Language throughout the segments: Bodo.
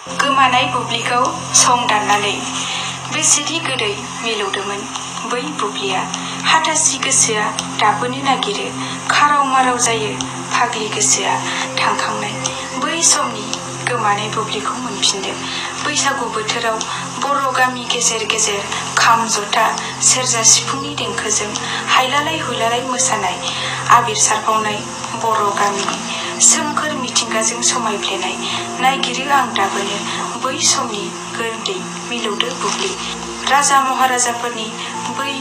गोमानाय बुब्लिखौ सं दाननानै बेसेदि गोदै मिलौदोंमोन बै बुब्लिया। हाथासि गोसोआ दाबोनो नागिरो, खाराव माराव जायो फाग्लि गोसोआ। थांखांनाय बै समनि गोमानाय बुब्लिखौ मोनफिनदो। बैसागु बोथोराव बर' गामि गेजेर गेजेर खाम जथा सेरजा सिफुंनि देंखोजों हायलालाय हुइलालाय मोसानाय, आबिर सारफावनाय बर' गामिनि सोमखोर मिथिंगाजों समायफ्लेनाय नायगिरो आं दाबोनो बै समनि गोदै मिलौदो बुब्लि। राजा महाराजाफोरनि बै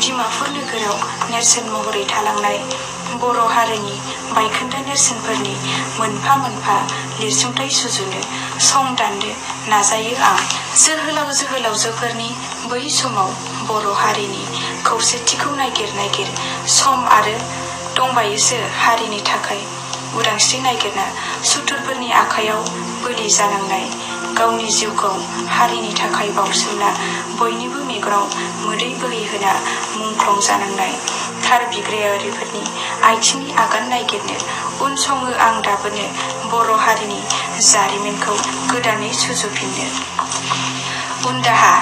डिमापुर नोगोराव नेरसोन महरै थालांनाय बर' हारिनि बायखोन्दा नेरसोनफोरनि मोनफा मोनफा लिरसुंथाइ सुजुनो सं दाननो नाजायो आं। जोहोलाव जोहोलावजोफोरनि बै समाव बर' हारिनि खौसेथिखौ नागिर नागिर सम आरो दंबायोसो हारिनि थाखाय उदांस्रि नागिरना सुथुरफोरनि आखायाव बोलि जानांनाय, गावनि जिउखौ हारिनि थाखाय बाउसोमना बयनिबो मेगनाव मोदै बोहैहोना मुंख्लं जानांनाय थार बिग्रायारिफोरनि आथिंनि आगान नागिरनो उनसङो आं दाबोनो बर' हारिनि जारिमिनखौ गोदानै सुजुफिननो। उनदाहा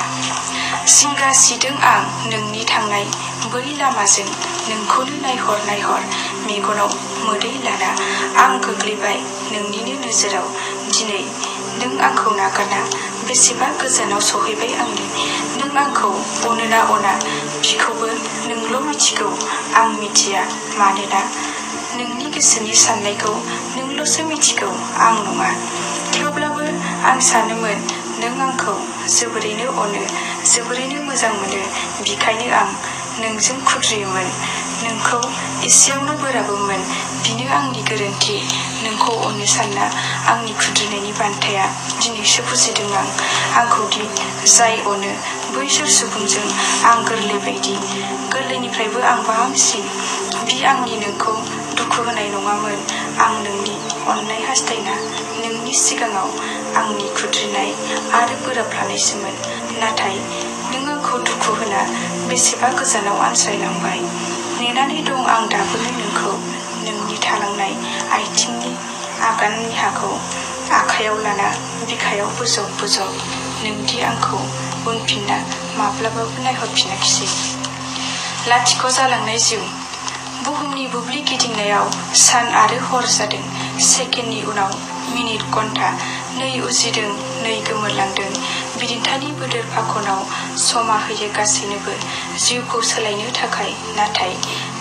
जिंगा सिदों आं नोंनि थांनाय बै लामाजों नोंखौनो नायहर नायहर मेगनाव मोदै लाना आं गोग्लैबाय नोंनिनो नोजोराव दिनै नों आंखौ नागारना बेसेबा गोजानाव सहैबाय आंनि। नों आंखौ अनोना अना बिखौबो नोंल' मिथिगौ आं मिथिया, मानोना नोंनि गोसोनि साननायखौ नोंल'सो मिथिगौ आं नङा। थेवब्लाबो आं सानोमोन नों आंखौ जोबोरैनो अनो, जोबोरैनो मोजां मोनो, बिखायनो आं नोंजों खुद्रियोमोन, नोंखौ एसेयावनो बोराबोमोन। बिनो आंनि गोरोन्थि, नोंखौ अननो सानना आंनि खुद्रिनायनि बान्थाया दिनैसो बुजिदों आं। आंखौदि जाय अनो बैसोर सुबुंजों आं गोरलै बायदि, गोरलैनिफ्रायबो आं बांसिन। बि आंनि नोंखौ दुखु होनाय नङामोन, आं नोंनि अननाय हास्थायना नोंनि सिगाङाव आंनि खुद्रिनाय आरो बोराबफ्लानायसोमोन। नाथाय नों आंखौ दुखु होना बेसेबा गोजानाव आनज्रायलांबाय। नेनानै दं आं दाबोनो नोंखौ, नोंनि थालांनाय आथिंनि आगाननि हाखौ आखायाव लाना बिखायाव बोजब बोजब। नोंदि आंखौ उनफिनना माब्लाबाबो नायहरफिनाखिसै। लाथिख' जालांनाय जिउ। बुहुमनि बुब्लि गिदिंनायाव सान आरो हर जादों सेकेन्डनि उनाव मिनिट घन्टा, नै उजिदों नै गोमोरलांदों। बिदिन्थानि बोदोर फाखनाव समा होयो गासैनोबो जिउखौ सोलायनो थाखाय, नाथाय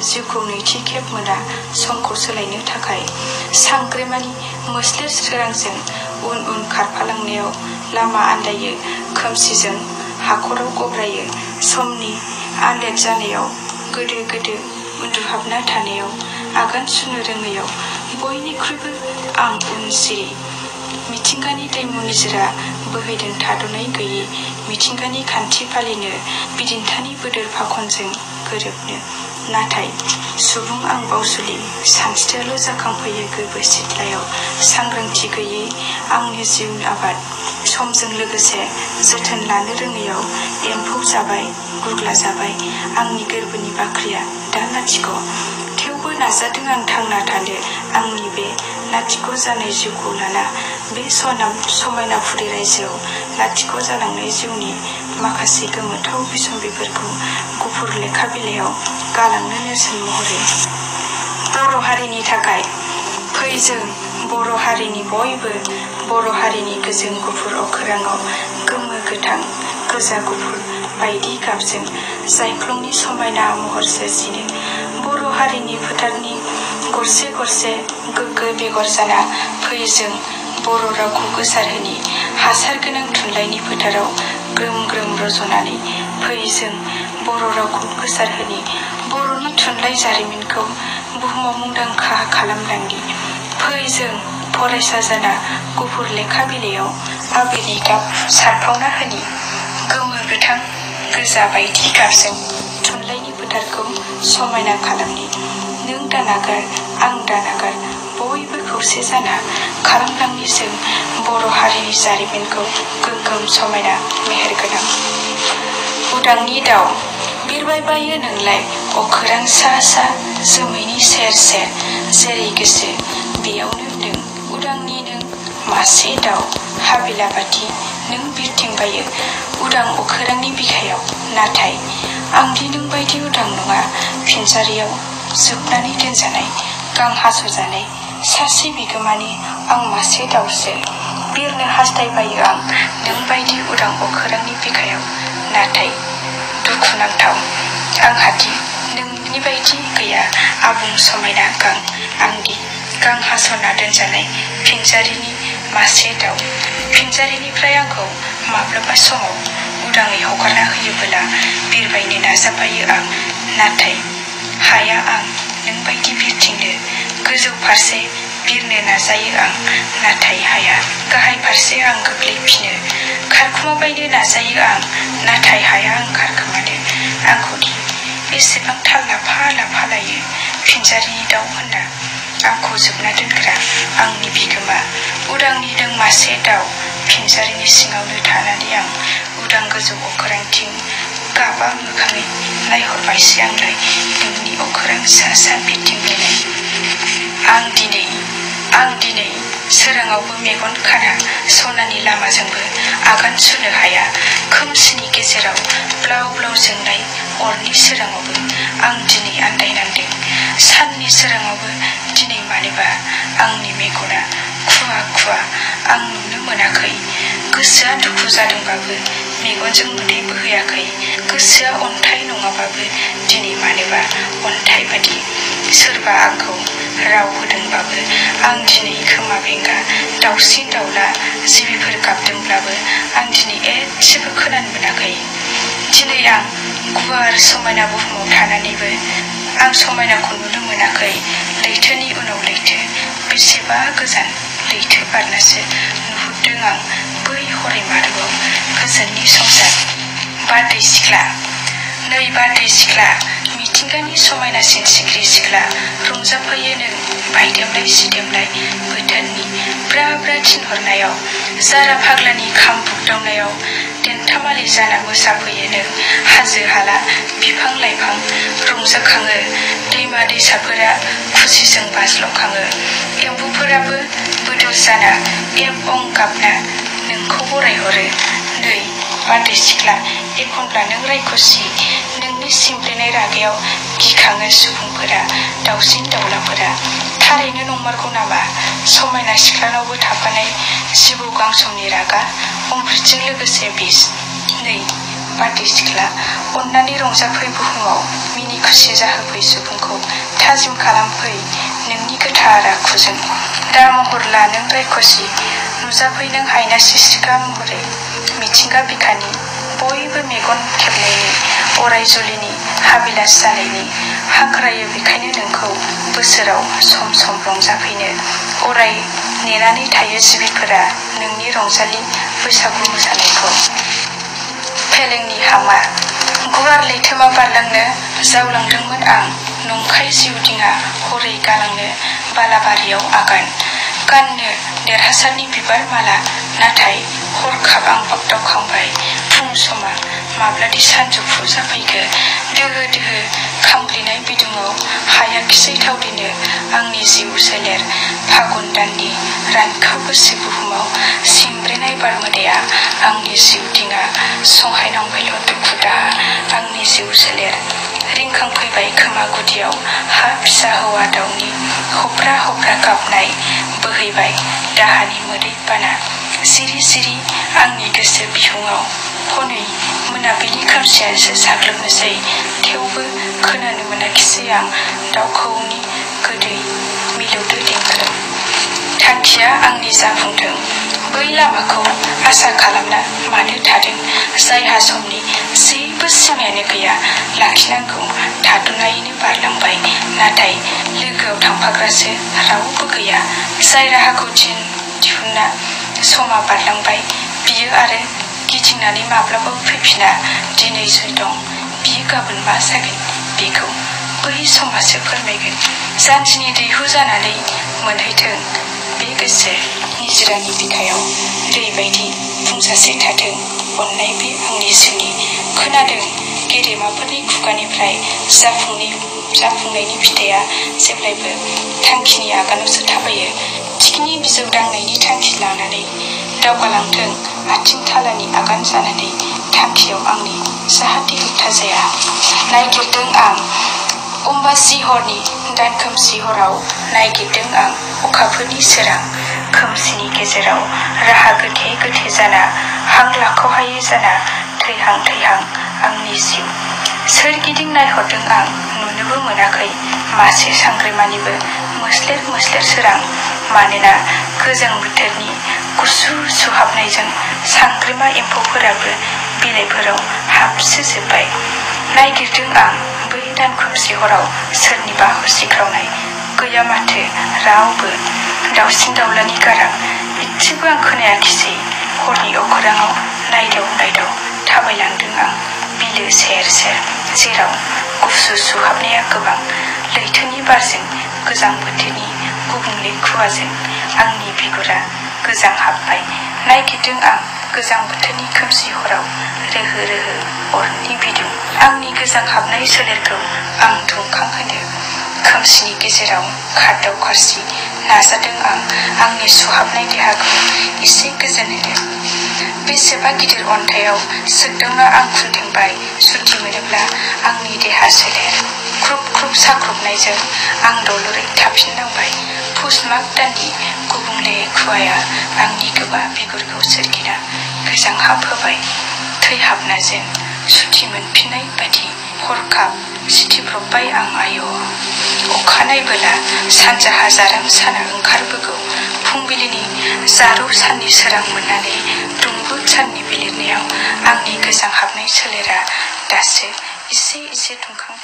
जिउखौ नैथि खेब मोना समखौ सोलायनो थाखाय। सांग्रेमानि मोस्लेर सोरांजों उन उन खारफालांनायाव लामा आन्दायो, खोमसिजों हाखराव गब्रायो समनि आलेख जानायाव, गोदो गोदो उन्दुहाबना थानायाव, आगान सुनो रोङैयाव बयनिख्रुइबो आं उन सिरि। मिथिंगानि दैमु निजोरा बोहैदों थाद'नाय गैयि, मिथिंगानि खान्थि फालिनो बिदिन्थानि बोदोर फाखनजों गोरोबनो। नाथाय सुबुं आं बावसुलि, सानस्रियाल' जाखांफैयो गोर्बो सिथ्लायाव। सांग्रांथि गैयै आंनि जिउ आबाद, समजों लोगोसे जोथोन लानो रोङैयाव एम्फौ जाबाय, गुग्ला जाबाय आंनि गोर्बोनि बाख्रिया दा लाथिख'। थेवबो नाजादों आं थांना थानो आंनि बे लाथिख' जानाय जिउखौ लाना। बे समायनाफुरि रायजोआव लाथिख' जालांनाय जिउनि माखासे गोमोथाव बिसम्बिफोरखौ गुफुर लेखा बिलाइयाव गालांनो नेरसोन महरै। बर' हारिनि थाखाय फै जों बर' हारिनि बयबो, बर' हारिनि गोजों गुफुर अखोराङाव गोमो गोथां गोजा गुफुर बायदि गाबजों जायख्लंनि समायना महर सोरजिनो। बर' हारिनि फोथारनि गरसे गरसे गोग्गो बेगर जाना फै जों बर' रावखौ गोसारहोनि। हासार गोनां थुनलाइनि फोथाराव ग्रोम ग्रोम रज'नानै फै जों बर' रावखौ गोसारहोनि। बर'नि थुनलाइ जारिमिनखौ बुहुमाव मुंदांखा खालामलांनि। फै जों फरायसा जाना गुफुर लेखा बिलाइयाव आबिरनि गाब सारफावना होनि। गोमो गोथां गोजा बायदि गाबजों थुनलाइनि फोथारखौ समायना खालामनि। नों दानागार आं दानागार बयबो खौसे जाना खालामलांनि जों बर' हारिनि जारिमिनखौ गोगोम समायना मेहेरगोनां। उदांनि दाउ बिरबाय बायो नोंलाय अखोरां सा सा जोमैनि सेर सेर, जेरै गोसो बेयावनो नों उदांनि नों मासे दाउ। हाबिला बादि नों बिरथिंबायो उदां अखोरांनि बिखायाव। नाथाय आंदि नों बायदि उदां नङा, फिनजारियाव जोबनानै दोनजानाय, गां हास'जानाय सासे बिगोमानि आं मासे दाउसो। बिरनो हास्थायबायो आं नों बायदि उदां अखोरांनि बिखायाव। नाथाय दुखुनांथाव आंहादि नोंनि बायदि गैया आबुं समायना गां। आंदि गां हास'ना दोनजानाय फिनजारिनि मासे दाउ। फिनजारिनिफ्राय आंखौ माब्लाबा समाव उदाङै हगारना होयोबोला बिरबायनो नाजाबायो आं। नाथाय हाया आं नों बायदि बिरथिंनो। गोजौ फारसे बिरनो नाजायो आं, नाथाय हाया। गाहाय फारसे आं गोग्लैफिनो। खारखुमाबायनो नाजायो आं, नाथाय हाया आं खारखोमानो। आंखौदि एसेबां थाल लाफा लायो फिनजारिनि दाउ होनना आंखौ जोबना दोनग्रा आंनि बिगोमा। उदांनि नों मासे दाउ, फिनजारिनि सिङावनो थानानै आं उदां गोजौ अखोरांथिं गाबा मोखाङै नायहरबायसै आंलाय नोंनि अखोरां सा सा बिरथिंबायनाय। आं दिनै सोराङावबो मेगन खाना, सनानि लामाजोंबो आगान सुरनो हाया। खोमसिनि गेजेराव ब्लाव ब्लाव जोंनाय अरनि सोराङावबो आं दिनै आन्दायनांदों। साननि सोराङावबो दिनै मानोबा आंनि मेगना खुवा आं नुनो मोनाखै। गोसोआ दुखु जादोंबाबो मेगनजों मोदै बोहैयाखै। गोसोआ अन्थाइ नङाबाबो दिनै मानोबा अन्थाइ बादि। सोरबा आंखौ राव होदोंबाबो आं दिनै खोमा बेंगा। दाउसिन दाउला जिबिफोर गाबदोंब्लाबो आं दिनै एसेबो खोनानो मोनाखै। दिनै आं गुवार समायना बुहुमाव थानानैबो आं समायनाखौ नुनो मोनाखै। लैथोनि उनाव लैथो, बेसेबा गोजान लैथो बारनासो नुहुरदों आं बै हरै मारुआव गोजोननि संसार। बारदै सिख्ला, नै बारदै सिख्ला, मिथिंगानि समायनासिन सिख्रि सिख्ला, रंजाफैयो नों बायदेमलाय सिदेमलाय बोथोरनि ब्रा ब्रा थिनहरनायाव। जारा फाग्लानि खाम बुग्दावनायाव देन्थामालि जाना मोसाफैयो नों। हाजो हाला बिफां लाइफां रंजाखाङो, दैमा दैसाफोरा खुसिजों बाज्ल'खाङो। एम्बुफोराबो बोदोर जाना एब अं गाबना नोंखौ बरायहरो। नै बारदै सिख्ला, एखनब्ला नों रायखसि, नोंनि सिमब्लेनाय रागायाव गिखाङो सुबुंफोरा, दाउसिन दाउलाफोरा। थारैनो नंमारगौ नामा समायना सिख्लानावबो थाफानाय जिबौ गांसंनि रागा अमृतजों लोगोसे बिस? नै बारदै सिख्ला, अन्नानै रंजाफै बुहुमाव, मिनि खुसि जाहोफै सुबुंखौ, थाजिम खालामफै नोंनि गोथार आखुजों। दा महर ला नों रायखसि, नुजाफै नों हायना सिस्रिका महरै। मिथिंगा बिखानि बयबो मेगन खेबनायनि, अराय जुलिनि हाबिलास जानायनि। हांख्रायो बेखायनो नोंखौ बोसोराव सम सम रंजाफैनो। अराय नेनानै थायो जिबिफोरा नोंनि रंजालि बैसागु मोसानायखौ। फेलेंनि हांमा, गुवार लैथोमा बारलांनो जावलांदोंमोन आं, नंखाय जिउ दिङा हरै गालांनो बालाबारियाव आगान। गाननो देरहासारनि बिबार माला, नाथाय हरखाब आं बागदावखांबाय। फुं समा माब्लादि सानजौफु जाफैखो। दोहो दोहो खामग्लिनाय बिदुङाव हायाखिसै थावरिनो आंनि जिउ सोलेर। फागुन दाननि रानखाव गोसो बुहुमाव सिमब्रेनाय बारमोदाया आंनि जिउ दिङा संहायनांबायल' दुखु दाहा आंनि जिउ सोलेर। रिंखांफैबाय खोमा गुदियाव हा फिसा हौवा दाउनि हब्रा हब्रा गाबनाय। बोहैबाय दाहानि मोदै बाना सिरि सिरि आंनि गोसो बिहुङाव। हनै मोनाबिलि खोमसियासो साग्लोबनोसै, थेवबो खोनानो मोनाखिसै आं दाउ खौवौनि गोदै मिलौदो देंखो। थांखिया आंनि जाफुंथों, बै लामाखौ आसा खालामना मानो थादों जायहा समनि जेबो सिमायानो गैया। लाखिनांगौ थाद'नायैनो बारलांबाय, नाथाय लोगोआव थांफाग्रासो रावबो गैया। जाय राहाखौ दिहुनना समा बारलांबाय, बियो आरो गिदिंनानै माब्लाबाबो फैफिना। दिनै जि दं बियो गाबोन मा जागोन बेखौ बै समासो फोरमायगोन। जानजिनि दैहु जानानै मोनहैथों बे गोसो निजिरानि बिखायाव, दैबायदि बुंजासे थाथों अननाय बे आंनि जिउनि। खोनादों गेदेमाफोरनि खुगानिफ्राय जाफुंनायनि फिथाइया जेब्लायबो थांखिनि आगानावसो थाबायो। थिखिनि बिजौ दांनायनि थांखि लानानै दावगालांथों आथिं थालानि आगान जानानै थांखियाव आंनि जाहाथे होबथा जाया। नायगिरदों आं अम्बासि हरनि दानखोमसि हराव नायगिरदों आं अखाफोरनि सोरां खोमसिनि गेजेराव राहा गोथे गोथे जाना हां लाख'हायै जाना थैहां थैहां आंनि जिउ सोरगिदिं नायहरदों आं नुनोबो मोनाखै मासे सांग्रेमानिबो मोस्लेर मोस्लेर सोरां मानोना गोजां बोथोरनि गुसु सुहाबनायजों सांग्रेमा एम्फौफोराबो बिलाइफोराव हाबसोजोब्बाय। नायगिरदों आं बै दानखोमसि हराव सोरनिबा हसिख्रावनाय गैया माथो रावबो दाउसिन दाउलानि गारां इसेबो आं खोनायाखिसै हरनि अखोराङाव नायदाव नायदाव थाबायलांदों आं बिलो सेर सेर जेराव गुसु सुहाबनाया गोबां लैथोनि बारजों गोजां बोथोरनि गुबुंले खुवाजों आंनि बिगुरा गोजां हाबबाय। नायगिरदों आं गोजां बोथोरनि खोमसि हराव रोहो रोहो अरनि बिदुं आंनि गोजां हाबनाय सोलेरखौ आं दुंखांहोनो खोमसिनि गेजेराव खारदाव खारसि नाजादों आं आंनि सुहाबनाय देहाखौ एसे गोजोन होनो। बेसेबा गिदिर अन्थाइयाव सोगदावना आं खुन्थेंबाय सुथि मोनोब्ला आंनि देहा सोलेर ख्रुब ख्रुब साख्रुबनायजों आं दलरै थाफिननांबाय। पुस माग दाननि गुबुंले खुवाया आंनि गोबा बिगुरखौ सोरगिना गोजांहाब होबाय। थैहाबना जेन सुथि मोनफिननाय बादि हरखाब सिथिब्रबबाय आं आय'। अखानायबोला सानजाहा जारों साना ओंखारबोगौ फुंबिलिनि जारौ साननि सोरां मोननानै दुंब्रुद साननि बिलिरनायाव आंनि गोजां हाबनाय सोलेरा दासो एसे एसे दुंखां